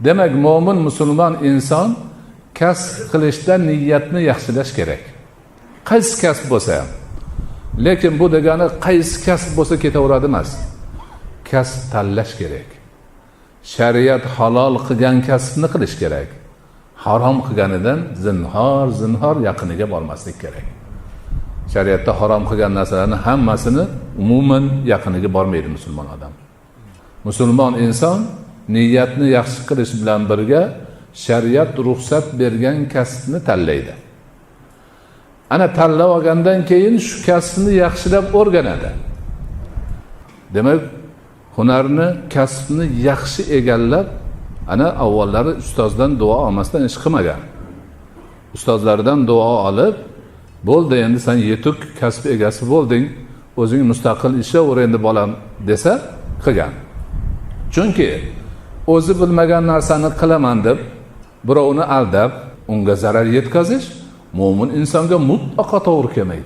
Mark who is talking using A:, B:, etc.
A: Demak, mo'min musulmon inson kasb qilishda niyatni yaxshilash kerak. Qaysi kasb bo'lsa ham. Lekin bu degani qaysi kasb bo'lsa ketaveradi emas. Kasb tanlash kerak. Shariat halol qilgan kasbni qilish kerak. Harom qilganidan zinhor zinhor yaqiniga bormaslik kerak. Shariatda harom qilgan narsalarni hammasini umuman yaqiniga bormaydi musulmon odam. Musulmon inson niyatni yaxshi qilish bilan birga shariat ruxsat bergan kasbni tanlaydi. Ana tanlab olgandan keyin shu kasbni yaxshilab o'rganadi. Demak, hunarni, kasbni yaxshi egallab, ana avvallari ustozdan duo olmasdan ish qilmagan. Ustozlaridan duo olib, bo'ldi endi sen yetuk kasb egasi bo'lding, o'zing mustaqil ishlaver endi bolam desa qilgan. Chunki o'zi bilmagan narsani qilaman deb birovni aldab, unga zarar yetkazish mo'min insonga mutlaqo to'g'ri kelmaydi.